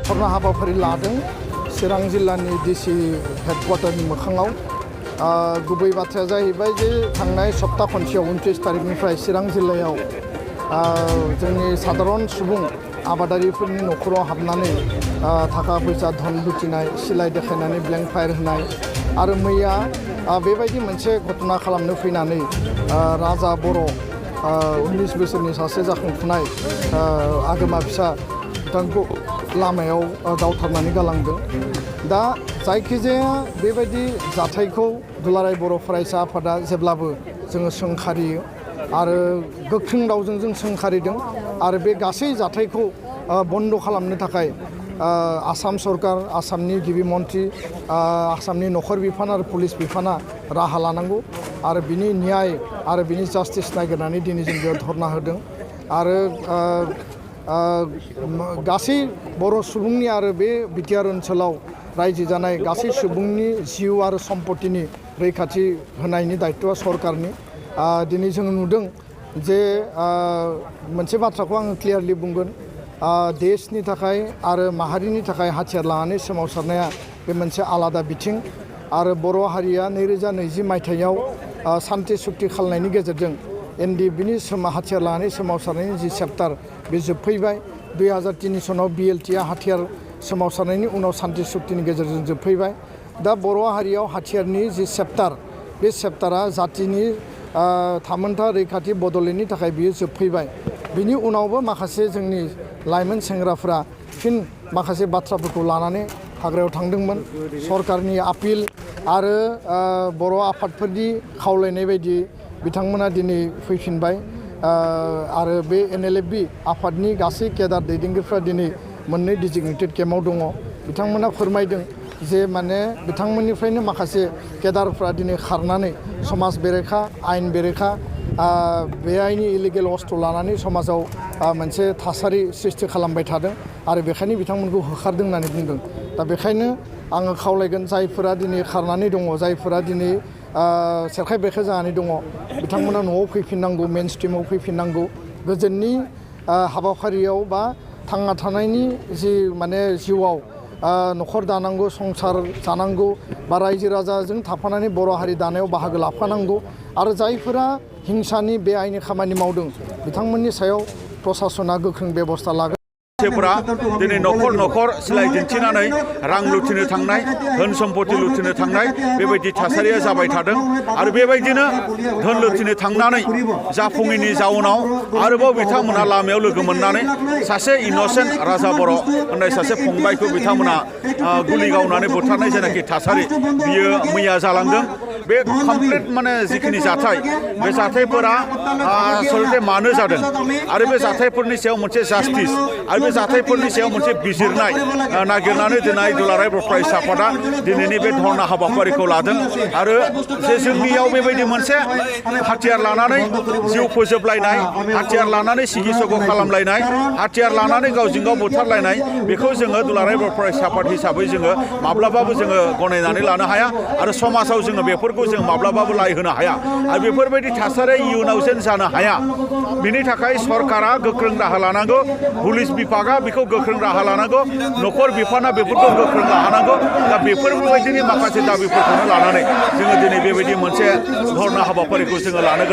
धरना हाबाफारि लादों चिरां जिल्लानि डिसि हेडक्वार्टारनि मोखाङाव गुबै बाथ्राया जाहैबाय जे थांनाय सप्ता खनसेयाव 29 तारिखनिफ्राय चिरां जिल्लायाव जोंनि साधारन सुबुं आबादारिफोरनि न'खराव हाबनानै थाखा फैसा धन लुटिनाय सिलाइ देखायनानै ब्लेंक फायार होनाय आरो मैया बेबायदि मोनसे घटना खालामनो फैनानै राजा बर' 19 बोसोरनि सासे जाखांफुनाय आगोमा फिसा बिथांखौ लामायाव गावथारनानै गालांदों। दा जायखिजाया बेबायदि जाथायखौ दुलाराय बर' फरायसा आफादा जेब्लाबो जोङो सोंखारियो आरो गोख्रों रावजों जों सोंखारिदों आरो बे गासै जाथायखौ बन्द खालामनो थाखाय आसाम सरकार आसामनि गिबि मन्थ्रि आसामनि नखर बिफान आरो पुलिस बिफाना राहा लानांगौ आरो बिनि न्याय आरो बिनि जास्टिस नागिरनानै दिनै जों बेयाव धरना होदों आरो गासै बर' सुबुंनि आरो बे बिटिआर ओनसोलाव रायजो जानाय गासै सुबुंनि जिउ आरो सम्पतिनि रैखाथि होनायनि दायित्वआ सरकारनि दिनै जों नुदों जे मोनसे बाथ्राखौ आङो क्लियारलि बुंगोन देशनि थाखाय आरो माहारिनि थाखाय हाथियार लानानै सोमावसारनाया बे मोनसे आलादा बिथिं आरो बर' हारिया 2020 मायथाइयाव सान्ति सुक्ति खालामनायनि गेजेरजों एनडिएफबिनि हाथियार लानानै सोमावसारनायनि जि चेप्टार बे जोबफैबाय 2003 सनाव बिएलटिआ हाथियार सोमावसारनायनि उनाव सान्ति सुक्तिनि गेजेरजों जोबफैबाय दा बर' हारियाव हाथियारनि जि चेप्टार बे चेप्टारा जातिनि थामोनथा रैखाथि बड'लेण्डनि थाखाय बियो जोबफैबाय बिनि उनावबो माखासे जोंनि लाइमोन सेंग्राफ्रा फिन माखासे बाथ्राफोरखौ लानानै हाग्रायाव थांदोंमोन सरकारनि आपिल आरो बर' आफादफोरनि खावलायनाय बायदि बिथांमोना दिनै फैफिनबाय आरो बे एनएलएफबि आफादनि गासै केडार दैदेनगिरिफ्रा दिनै मोननै डिजिगनेटेड केम्पआव दङ बिथांमोना फोरमायदों जे माने बिथांमोननिफ्रायनो माखासे केडारफ्रा दिनै खारनानै समाज बेरेखा आयेन बेरेखा बेआइनि इलिगेल अस्त्र लानानै समाजाव मोनसे थासारि सृष्टि खालामबाय थादों आरो बेखायनो बिथांमोनखौ होखारदों होननानै बुंदों दा बेखायनो आङो खावलायगोन जायफोरा दिनै खारनानै दङ जायफोरा दिनै सेरखाय बेरखाय जानानै दङ बिथांमोना न'आव फैफिननांगौ मेन स्ट्रिमाव फैफिननांगौ गोजोननि हाबाफारियाव बा थांना थानायनि जि माने जिउआव न'खर दानांगौ संसार जानांगौ बा रायजो राजाजों थाफानानै बर' हारि दानायाव बाहागो लाफानांगौ आरो जायफोरा हिंसानि बेआइनि खामानि मावदों बिथांमोननि सायाव प्रसासना गोख्रों बेबस्था लागोन मानसिफोरा दिनै न'खर न'खर सिलाइ दिन्थिनानै रां लुथिनो थांनाय धोन सम्पति लुथिनो थांनाय बेबायदि थासारिया जाबाय थादों आरो बेबायदिनो धोन लुथिनो थांनानै जाफुङैनि जाउनाव आरोबाव बिथांमोनहा लामायाव लोगो मोननानै सासे इन'सेन्ट राजा बर' होननाय सासे फंबायखौ बिथांमोना गुलि गावनानै बुथारनाय जेनाखि थासारि बियो मैया जालांदों बे कमप्लिट माने जिखिनि जाथाय बे जाथायफोरा आसलते मानो जादों आरो बे जाथायफोरनि सायाव मोनसे जास्टिस आरो बे जाथायफोरनि सायाव मोनसे बिजिरनाय नागिरनानै दोननाय दुलाराय बर' फरायसा आफादा दिनैनि बे धरना हाबाफारिखौ लादों आरो जे जोंनियाव बेबायदि मोनसे हाथियार लानानै जिउ फोजोबलायनाय हाथियार लानानै सिगि सग' खालामलायनाय हाथियार लानानै गावजों गाव बुथारलायनाय बेखौ जोङो दुलाराय बर' फरायसा आफाद हिसाबै जोङो माब्लाबाबो जोङो गनायनानै लानो हाया आरो समाजाव जोङो बेफोरखौ जों माब्लाबाबो लाय होनो हाया आरो बेफोरबायदि थासारिया इयुनाव जेन जानो हाया बिनि थाखाय सरकारा गोख्रों राहा लानांगौ पुलिस बिभागा बेखौ गोख्रों राहा लानांगौ नखर बिफाना बेफोरखौ गोख्रों राहा लानांगौ दा बेफोरबायदिनि माखासे दाबिफोरखौनो लानानै जोङो दिनै बेबायदि मोनसे धरना हाबाफारिखौ जोङो लानो